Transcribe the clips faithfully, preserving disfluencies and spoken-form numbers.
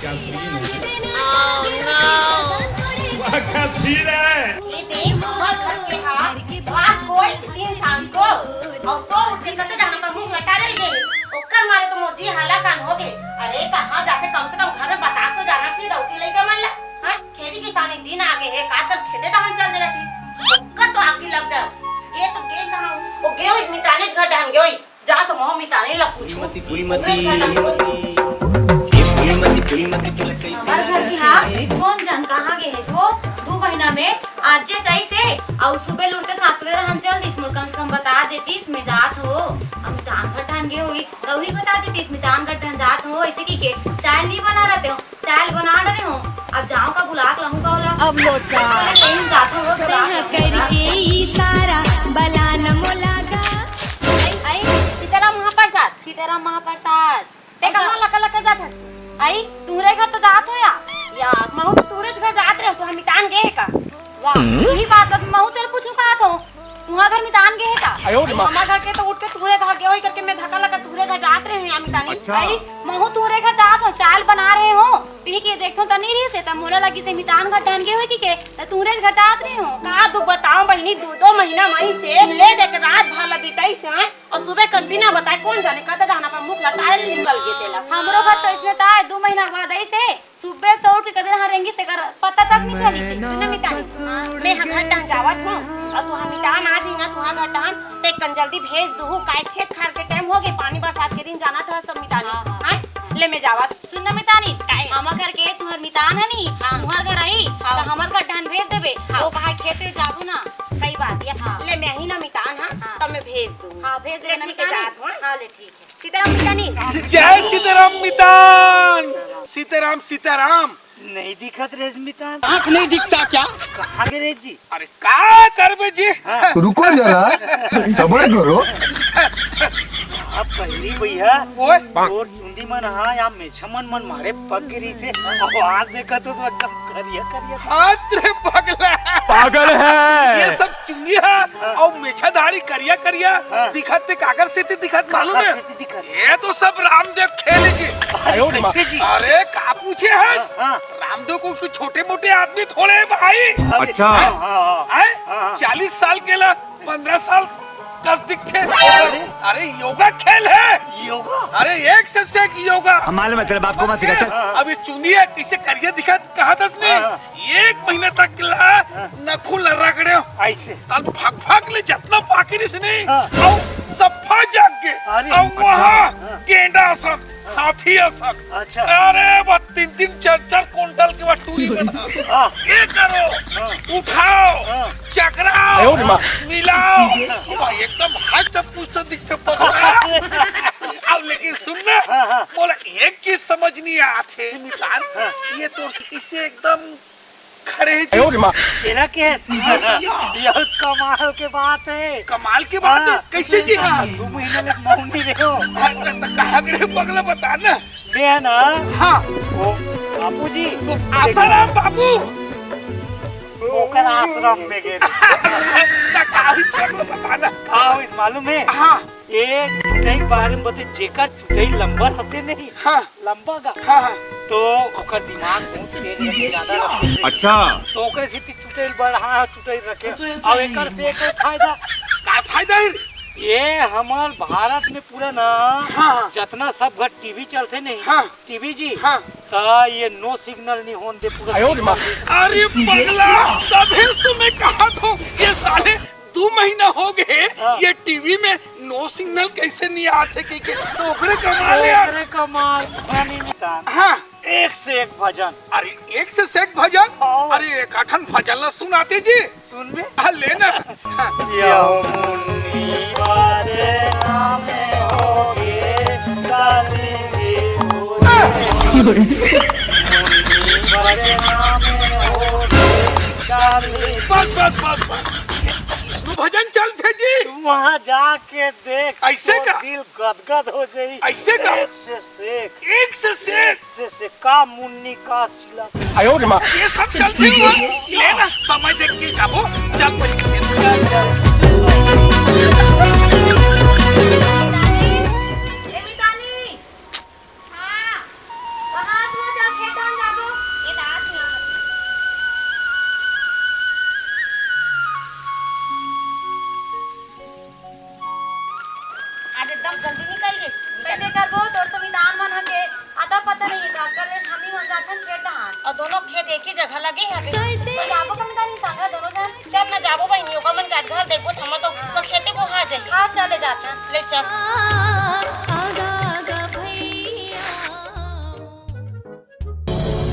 क्या सीन है? वाह, क्या सीन है? ये देख, हमर घर के हा, रात को ऐसे तीन सांझ को, और सो उठ के कते डहन पर मुंह लटारे गए। ओकर मारे तो मोर जी हालाकान हो गए। अरे, कहाँ जाते, कम से कम घर में बता तो जाना चाहिए, डौकी लइका मन ला। हाँ, खेती किसानी दिन आ गए है, का तब खेते डहन चल देना थी। ओकर तो आगी लग जा। गे तो गे कहाँ हुई? वो गे हुई मिताने घर डहन गे हुई। जा तो मोह मितानी ला पूछू। फूलमती, फूलमती, फूलमती, ये फूलमती, फूलमती के लकड़ी हमार घर की हाँ, कौन जान कहाँ गए है वो? दू महीना में आज जे चाहिए से, अउ सुबह लुटते सात बजे रहन चल दिस, मोर कम से कम बता देतिस, मैं जात हो, हम मितान घर ठान गए होई, तभी बता देतिस, मितान घर ठान जात हो, ऐसे की के चाय नहीं बना रहते हो, चाय बना डरे हो, अब जाओ का बुला के लाऊं का होला? अब लोटा। कहीं जात हो, बुला के लाऊं का? करके इशारा, बलान मोला गा। आई, सीताराम महाप्रसाद। सीताराम महाप्रसाद। ते ऐसा कहाँ लका लका जात हस? आई, तुहरे घर तो जात हो या? या, महू तो तुहरे घर जात रहे, तू हम मितान गए का? वाह, यही बात बा, महू तेरे पूछू कहा थो, तुहा घर मितान गए का? आयो रे माँ। हमार घर के तो उठ के तुहरे घर गए होई करके मैं धक्का लगा तुहरे घर जात रहे हूँ या मितानी। अच्छा। आई, महू तुहरे घर जात हो, चाल बना रहे हो, पी के देखो तो नहीं रही से, तब मोला लगी से मितान घर टहन गए होई की के, तो तुहरे घर जात रहे हो। का तू बताओ बहिनी, दो दो महीना मई से ले दे के रात भर ला बिताई से, हैं? और सुबह कन बिना बताए कौन जाने कत डाहना पर मुख लटारे निकल गए तेला। हमरो घर तो इसमें का है, दो महीना बाद ऐसे सुबह से उठ के कदे हां रेंगिस तेकर पता तक नहीं चलिस। सुन मितानी, मैं ह घर टहन जावत हूँ और तू हम मितान आ जी ना, तू घर टहन ते कन जल्दी भेज दूहू, काय खेत खार के टाइम हो गए, पानी बरसात के दिन जाना था सब मितानी। हाँ, हाँ। हाँ? ले मैं जावत। सुन ना मितानी, काय? हमर घर के तुहर मितान है नी, हाँ। तुहर घर आई, हाँ। तो हमर घर टहन भेज देबे। हाँ। वो कहा खेत में जाबो ना। सही बात है। हाँ। ले मैं ही ना मितान, हाँ, हाँ। तब मैं भेज दूँ। हाँ, भेज ले देबे ना ठीक है, मितानी। जात हूँ, हाँ। हाँ, ले ठीक है। सीताराम मितानी। जय सीताराम मितान। सीताराम, सीताराम। नहीं दिखत रेज मितान। आँख नहीं दिखता क्या? कहाँ गए रेज जी? अरे का करबे जी? हाँ। रुको जरा, सबर करो। अब पहली भैया, ओए। और चुंदी मन, हाँ, या मेछा मन, मन मारे पक गिरी से, अब आज देखा तो, तो एकदम करिया, करिया। हाथ रे पगला। पागल है। ये सब चुंदी है, हाँ। और मेछा दाढ़ी करिया, करिया, हाँ। दिखत ते काकर से ते दिखत मालूम काकर है? से ते दिखत। ये तो सब रामदेव खेल जी। अरे, कैसे जी? अरे, का पूछे हस? हाँ, हाँ। रामदेव को कोई छोटे मोटे आदमी थोड़े है भाई। अच्छा। हाँ, हाँ, हाँ। हैं? हाँ, हाँ। चालीस साल के ला पंद्रह साल कस दिखथे। अरे? अरे, योगा खेल है। योगा? अरे, एक से, से एक योगा। हम मालूम है, तेरे बाप को मत सिखा, चल। हाँ, हाँ। अब ये चुंदी है, किसे करिए दिखा, कहा था उसने? हाँ, हाँ। एक महीना तक ला हाँ। नखुन ला रगड़े हो। ऐसे? तब भग भग ले जतना पाकिरिस नहीं, हाँ। और सफा जाग के, अरे। और वहाँ हाँ। गेंडा आसन। हाथी असन। अच्छा। अरे, बस तीन तीन चार चार कुंटल के बस टूरी बना। हाँ। ये करो, हाँ। उठाओ, हाँ। चकराओ, अरे माँ। मिलाओ। भाई, एकदम हस्त पुस्त दिखते पकड़ा। अब लेकिन सुन ना, हाँ, हाँ। बोला, एक चीज समझ नहीं आते, मितान। हाँ। ये तो इसे एकदम खड़े जी। अरे माँ। तेरा क्या है? यह कमाल के बात है। कमाल के बात है? हाँ। कैसे जी? हाँ, दो महीना ले मौन नहीं रहे हो। हाँ, तो, तो कहाँ गए पगला, बता ना। मैं है ना, हाँ। वो बाबूजी। वो आसाराम बाबू। ओकर आश्रम में गए। तो कहाँ इस पगला, बता ना। कहाँ हो इस मालूम है? हाँ। एक चुटई बारे में बते, जेकर चुटई लंबा रहते नहीं। हाँ। लंबा गा। हाँ, हाँ। तो ओकर दिमाग बहुत तेज रहते, ज्यादा रहते। अच्छा। तो ओकरे सेती चुटैल बढ़ा, चुटैल रखे। अच्छा, अच्छा, और एकर से एक फायदा। का फायदा है? ये हमार भारत में पूरा ना, हाँ, हाँ। जतना सब घर टीवी चलते नहीं, हाँ। टीवी जी, हाँ। तो ये no signal नहीं होन दे पूरा आयो रे माँ। Signal दे। अरे पगला, तभी से मैं कहा था, ये साले दो महीना हो गए, हाँ। ये टीवी में no signal कैसे नहीं आते कि, कि तो ओकरे कमाल है यार। ओकरे कमाल, ध्वनि नितान। हाँ। एक से एक भजन। अरे एक से, से एक भजन? हाँ। अरे एक आठन भजन ला सुनाते जी। सुन बे। हाँ, ले ना। हाँ। यमुनी बदनाम होगे, काली रे होगे। मुन्नी बदनाम होगे, काली। बस, बस, बस, बस। ये तो विष्णु भजन चलते जी। वहाँ जाके देख, ऐसे तोर का? दिल गदगद हो जाई। ऐसे का? एक से सेक। एक से सेक। से, से का मुन्नी का सिला। आयो रे माँ। ये सब चलते हुए ले ना, समय देख के जाबो। चल पहले खेल। ए मितानी। हाँ। कहाँ से नहीं, काका ले हम ही मन जाथन खेत डहार। अउ दोनों खेत एक ही जगह लगे हे अभी। तो जाबो का मितान संग दोनों झन? चल ना जाबो बहिनी, ओकर मन के अटघर देखबो त हमर तो पूरा खेते बोहा जाही। हाँ, चले जाथन। ले चल।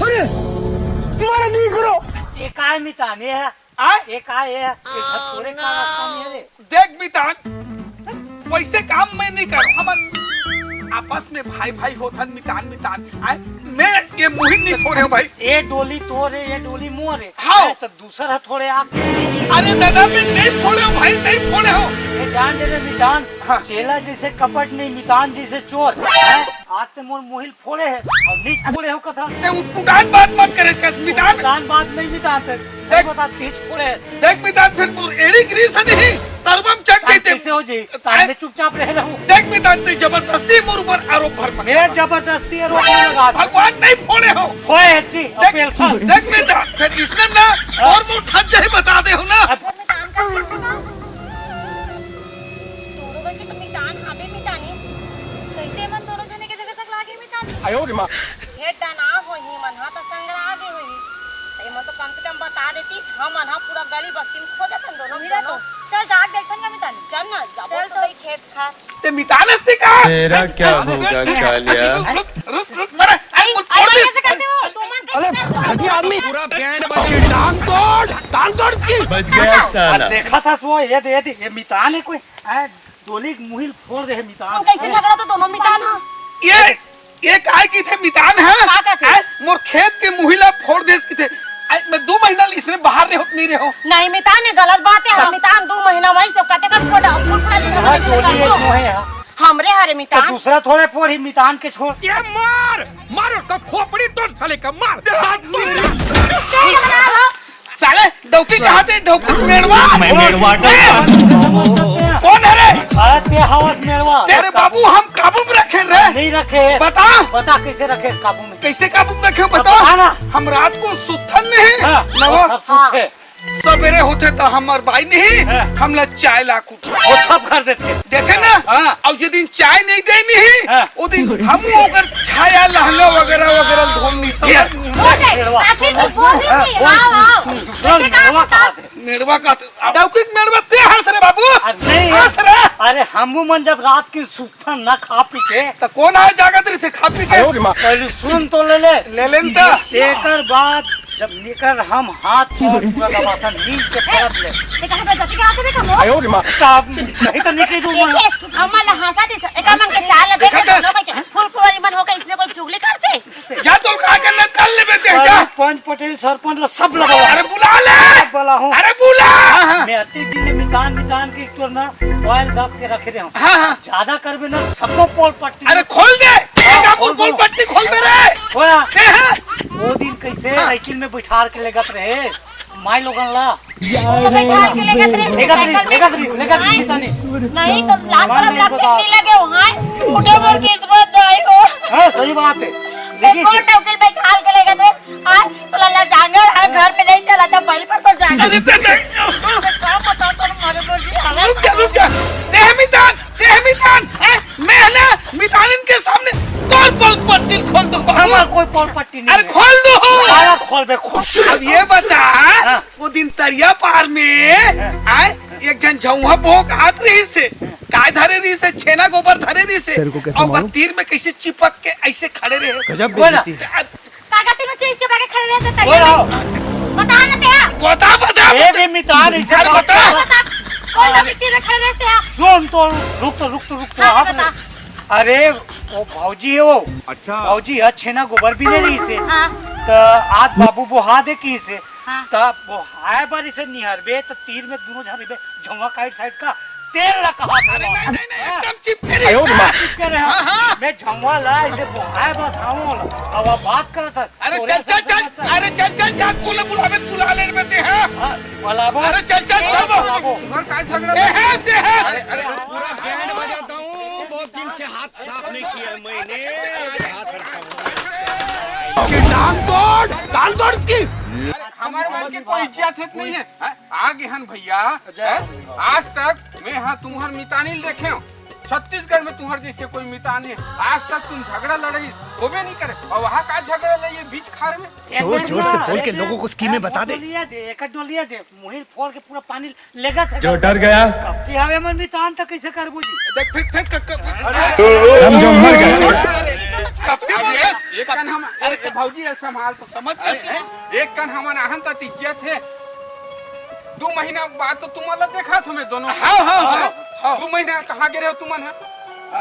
अरे, तुम्हारा नहीं करो। ये काय मितान हे? आय? ये काय हे? ये घर तोरे का रास्ता में हे रे? देख मितान, वैसे काम मैं नहीं करूँ। हमन आपस में भाई भाई होथन, मितान मितान। आय, मैं ये मुहिम नहीं फोड़े हूँ भाई। ये डोली तोरे, ये डोली मोरे। हाँ। आय, तो दूसर ह थोड़े आप। अरे दादा, मैं नहीं फोड़े हूँ भाई, नहीं फोड़े हूँ। ये जान दे रे मितान, हाँ। चेला जैसे कपट नहीं, मितान जैसे चोर। हैं? आज ते मोर मुहिल फोड़े हे अउ नीच फोड़े हो कथा। ते उटपुटान बात मत करे, मितान। उटपुटान बात नहीं मितान ते। सही देख, बता, नीच फोड़े हे। देख मितान, फिर मोर एड़ी गिरी से नहीं, तरबम चक तान देते। कैसे हो जी? तान आय, मैं चुपचाप रह रहूं। देख मितान, ते जबरदस्ती मोर ऊपर आरोप भर मत ये कर। जबरदस्ती आरोप नहीं लगा। भगवान नहीं फोड़े हो। फोड़े हे जी, देख, अपील कर। देख मितान, फिर इसने ना हाँ। और मोर ठग जाही बता दे हो ना। अब तोरो बर के तो मितान हाबे मितानी। कैसे मन दोनों जने के जगह सकला के मितानी? आयो रे माँ। ये डना होही मन हा तो संगरा आगे होही। तो ये मन तो कम से कम बता देतीस, हम मन हा पूरा गली बस्ती में खोजत हन दोनों नहीं दोनों। रहतो। चल जाके देखन का मितानी। चल ना, जाबो चल तो तो। भाई खेत खार। ते मितान हस्ती का? तेरा क्या अरे, होगा, अरे, कालिया? रुक, रुक, रुक, रुक, मारा, अरे, अरे, कुछ छोड़ अरे, दे। कैसे करते हो? तुम मन कैसे करते हो? अरे, आदमी। पूरा बैंड बजा। टांग तोड़, टांग तोड़ इसकी। बच गया साला। अरे, देखा था वो, ये दे, ये दे, ये मितान है कोई। हैं, डोली के मुहिल फोड़ दे हे मितान। हम कैसे झगड़ा तो दोनों मितान ह? ये, ये काय की थे मितान है? का का थे? हैं? मोर खेत के मुहिला फोड़ देस की थे। आय, मैं दो महीना ले इसने बाहर रहो, नहीं रहो। नहीं मितान, ये गलत बात है। हम हाँ। मितान दो महीना वहीं से कटे कर फोड़ा, फुल फुड़ा हाँ, डोली ये क्यों है यहाँ? हमरे हरे तो मितान। दूसरा थोड़े फोड़ ही मितान के छोड़। ये मार, मार उसका खोपड़ी तोड़ साले का, मार। साले, डौकी कहाँ थे? डौकी मेड़वा। मैं मेड़वा ए! कौन है रे? अरे ते हवस मेड़वा। तेरे बाबू हम काबू में रखे रे। नहीं रखे। बता। बता कैसे रखे इस काबू में? कैसे काबू में रखे हो? अब बता। बता ना। हम रात को सुत्थन नहीं। हाँ, नवा। वो सब सुत्थे। सवेरे होथे त हमर बाई नहीं, हाँ। हमला चाय ला के उठा। वो सब कर देथे। देथे ना? हाँ। अउ जे दिन चाय नहीं देनी ही, हाँ। वो दिन हम ओकर छाया लहंगा वगैरह वगैरह धोनी सब। ये हो गए। मेड़वा। आखिर तू बोल ही नहीं। हाँ, हाँ। दूसरा कैसे कहा मेड़वा बता? कहा थे? मेड़वा का तो, अब डौकी मेड़वा ते हंस रे बाबू। अरे नहीं। हंस रे। अरे हमू मन जब रात की सुत्थन ना खा पी के। त कौन आए जागत रही थे खा पी के? अरे माँ। पहले सुन तो ले ले। ले लेन त। एकर बाद जब निकर हम हाथ पैर पूरा दबाथन, नींद के परत ले। ते कहे बेइज्जती कराते बे कमो? आयो रे माँ। तब नहीं तो निकली दूँ मैं। हमला हंसा दिस, एका मन के चाल देखा देख, दस। दोनों के फुल फुलवारी मन होके इसने कोई चुगली करते? जा तो का करना कर ले बेटे, अरे जा। पंच पटेल सरपंच ला सब लगा। अरे बुला ले। सब बुला हूँ। अरे बुला। हाँ, हाँ। मैं अति दिन में मितान, मितान के तोर ना ऑयल दब के रखे रहे हूँ। हाँ, हाँ। ज्यादा करबे ना सबको पोल पट्टी। अरे खोल दे। हाँ, एक आमूल खोल पोल दो। पट्टी खोल दे रे। होया। दे, हाँ। वो दिन कैसे हाँ। साइकिल में बैठार के लेगत रहे माई लोगन ला। तो बैठार के लेगत रहे लेगत रही, साइकिल में। लेगत रही, लेगत रही, नहीं, मितानी। नहीं तो लाज शरम नहीं लगते बता। नहीं लगे हो, हाँ? उठे मोर किस्मत नहीं हो। हाँ, सही बात है। देखिए, कौन डौकी बैठार के लेगत रहे? हाँ, तो लाला जांगर, हाँ, घर में नहीं चला था, पहले पर तो जांगर। अरे, दे, दे। का पता तो मारे मोर जी, हाँ। रुक जा, रुक जा। देह मितान, देह मितान, हैं? मैं है ना, मितानिन के सामने तोर पोल पट्टी खोल दूंगा। हमार कोई पोल पट्टी नहीं अरे, है। खोल दो। सारा खोल बे, खोल। अब ये बता, हाँ। वो दिन तरिया पार में, हाँ। आए, एक झन झउहा बोक आत रही से, काय धरे रही से, छेना गोबर धरे रही से, तेरे को कैसे और मालूम? तीर में कैसे चिपक के ऐसे खड़े रहे। गजब बोला। बेइज्जती। काका, तीनों चीज चुपा के खड़े रहते बोलो। तरिया में। बता ना ते। बता, बता, ए बता। बे मितान, इसे अरे बात बता। कर। बता, कौन लोग तीर में खड़े रहते हैं? सुन तो, रुक तो, रुक तो, रुक तो, हाँ, आप बता। अरे, वो भौजी है वो। अच्छा। भौजी है, छेना गोबर भी ले रही से। हाँ। तो आज बाबू बोहा दे की से। हाँ। तो बोहाए बारी से निहरबे, तो तीर में दोनों झन बे, झौवा काइट साइड का। तेल ला कहा अरे नहीं, नहीं, नहीं, हाँ। एकदम चिपके रही आयो रे माँ। चिपके रहे। हाँ, हाँ। मैं झमवा ला, इसे बोहाए बस आवो ला। अब आप बात करत है। अरे तोरे चल, चल, से चल। बात है। अरे चल, चल, जा, कोला बुलावे, बुला ले रे बेटे, हाँ। हाँ, बुलाबो। अरे चल, चल, चल, चल, बो। बुलाबो। तुम्हार काय झगड़ा ए, है? है, है। अरे, अरे, पूरा बैंड बजाता हूँ, बहुत दिन से हाथ साफ नहीं किया मैंने, आज हाथ हल्का हो गया। इसकी टांग तोड़, टांग तोड़ इसकी। अरे, हमारे मन के कोई इज्जत नहीं है, हैं? आ गे हन भैया, जय हैं? हो। आज तक मैं हा तुम्हार मितानी ल देखे हूँ। छत्तीसगढ़ में तुम्हारे जैसे कोई मितान नहीं, आज तक तुम झगड़ा लड़ाई होबे नहीं करे, और वहाँ का झगड़ा लड़ाई बीच खार में? जोर जोर से बोल के लोगों को स्कीमें बता दे। डोलिया दे, एक डोलिया दे, मुहिल फोड़ के पूरा पानी लेगा था। जो डर गया। कब की हवे मन भी तान तक कैसे करबू जी? देख, फिर, फिर क-, क-, अरे, हम जो मर गए। कब के बोल रहे? एक कन हम, अरे, अरे, भौजी, ये संभाल तो। समझ गए। अरे, एक कन हमन आहन त इज्जत हे। दू महीना बाद तो तुमन ला देखा थो मैं दोनों। हाँ, हाँ, हाँ, हाँ। दू महीना कहाँ गिरे हो तुमन ह?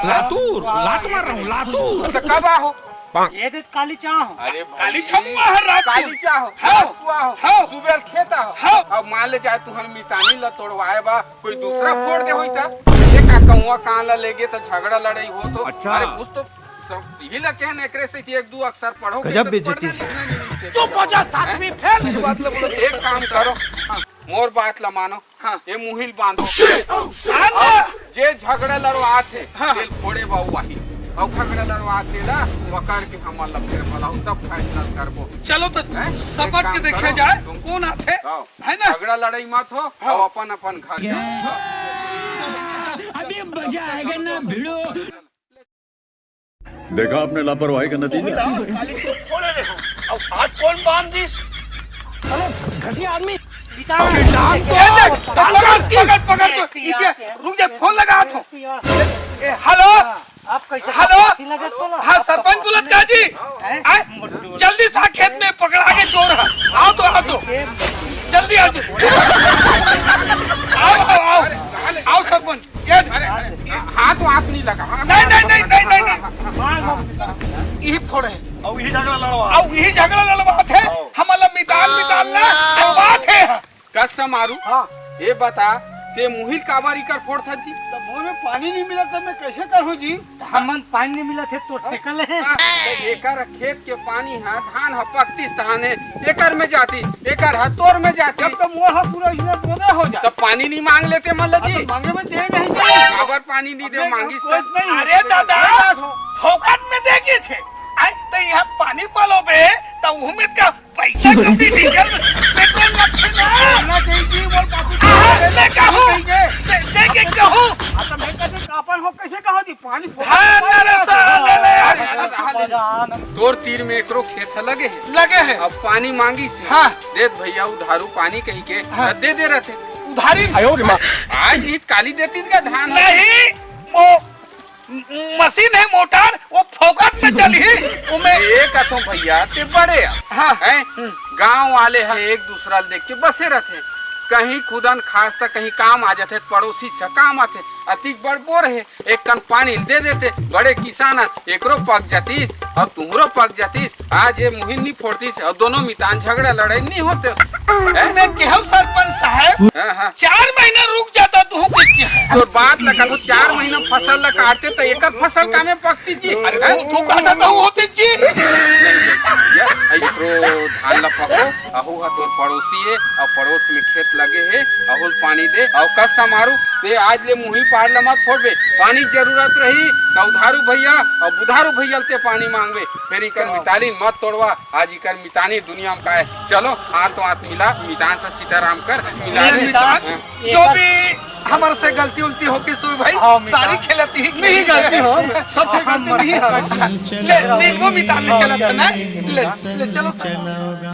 लातूर, लात मार रहा हूँ, लातूर। तो कब आहो? ये दे काली चाह हो। अरे काली छमुआ हर रात को। काली चाह हो, हाँ। रात को आहो, हाँ। सुबह खेत आहो। हाँ। अब मान ले जाए तुहर मितानी ला तोड़वाए बा, कोई दूसरा फोड़ दे होई ता। ये का कौआ कान ला लेगे त झगड़ा लड़ाई हो तो। अच्छा। अरे कुछ तो सब यही ला कहन एकरे से कि एक दू अक्षर पढ़ो, गजब कहीं तो बेइज्जती। पढ़ना लिखना नहीं सीखे। चुप हो जा सातवीं फेल। सही बात ला बोलो। एक काम करो, मोर बात ला मानो। हाँ। ये मुहिल बांधो। बांध ला। अब जे झगड़ा लड़वात हे, हाँ। तेल फोड़े बाऊ आही। अब झगड़ा लड़वात हे ना, पकड़ के हमन ला फेर बुलाओ, तब फैसला करबो। चलो तो हैं? समझ एक के काम देखा करो, जाए, तुम कौन आथे? हाँ। है ना? झगड़ा लड़ाई मत हो, हाँ। अब अपन अपन घर जाओ। अभी मजा आएगा ना भिड़ो। देखा आपने लापरवाही का नतीजा। काली तो फोड़े रहे हो। अब आज कौन बांध दिस? अरे घटिया आदमी। पकड़, पकड़, पकड़, पकड़, तो इके, रुक जा, फोन लगा तो। ए, हेलो। आप कैसे हेलो। फांसी लगा तो ना? हाँ, सरपंच बोलत का जी? हैं? आए, जल्दी सा खेत में पकड़ा के चोर है। आओ तो, आओ तो। जल्दी आओ जी। आओ, आओ, आओ। आओ सरपंच। ये अरे, अरे, हाथ वाथ नहीं लगा। हाँ, नहीं, नहीं, नहीं, नहीं, नहीं, नहीं। मार, मार। यही फोड़े है। और यही झगड़ा लड़वा। और यही झगड़ा लड़वात है। हाँ। हमला मितान, मितान ना, लड़वात है। कस मारू। हाँ। ये बता, ते मुहिल काबर इकर फोड़ था जी? तो मुंह में पानी नहीं मिला तो मैं कैसे करूँ जी? हमन पानी नहीं मिला थे तो ठेका ले। हाँ, तो एकर खेत के पानी हा, धान हा पकतीस तहाने, एकर में जाती, एकर हा तोर में जाती। जब तो मोर हा पूरा इसने बोदे हो जा। तो पानी नहीं मांग लेते मतलब जी? अब मांगे में दे नहीं जी। काबर पानी नहीं दे, अपने मांगिस कोई तो? नहीं। अरे दादा, नहीं बात हो। फोकट में दे गए थे। आई तो यहाँ पानी पालो बे, तो उम्मीद का पैसा कौड़ी, डीजल, पेट्रोल लगथे ना। बोलना चाहिए जी, बोल काफी आ, मैं कहूँ, चाहिए। दे, दे के कहूँ। आ, तो मैं कहते अपन हो, कैसे कहो जी? पानी फोकट धान में न रसा पानी ले ले। अरे, अरे, अरे, तोर तीर में एकरो खेत ह लगे हे। लगे हे। अब पानी मांगिस। हाँ। देत भैया उधारू पानी कही के, हाँ। दे दे रथे। उधारी। आयो रे माँ। आज ही काली देती का धान। नहीं, वो मशीन हे मोटर, वो फोकट में चलही, ओमे। ये कथों भैया, ते बड़े अस, हाँ। हैं? हम्म। गांव वाले ह एक दूसरा ल देख के बसे रथे। कहीं खुदन खास त कहीं काम आ जाथे, पड़ोसी से काम आथे। अतिक बड़ बोर हे, एक कन पानी दे देते, बड़े किसान ह, एकरो पक जातीस, अब तुहरो पक जातीस। आज ये मुहिन नहीं फोड़तीस, अब दोनों मितान झगड़ा लड़ाई नहीं होते। हैं? मैं केहू सरपंच साहब, हाँ, हाँ। चार महीना रुक जाता तो हूँ कुछ क्या है? तोर बात लगा तो चार महीना फसल ला काटते तो एकर फसल कामे पकती जी। अरे हैं? तू, तू काटा तो होते जी। ये ऐसरो धान ला पको, अहू हा तोर पड़ोसी हे, और पड़ोस में खेत लगे हे, अहू ल पानी दे, और कस मारू, ते आज ले मुही पार ला मत फोड़बे, पानी जरूरत रही, तो उधारू भैया और बुधारू भैया ल ते पानी मांगबे, फिर इकर मितानी मत तोड़वा। आज इकर मितानी दुनिया में का हे। चलो, हाथ तो हाथ मिला, मितान से सीताराम कर, मिला ले ले। मितान, हाँ। जो भी हमारे से गलती उलती हो के सुई भाई, हाँ, मितान। सारी खेलती ही नहीं गलती हो, सबसे गलती नहीं हो। ले, नीलू मितान ले चला था ना, ले, ले चलो।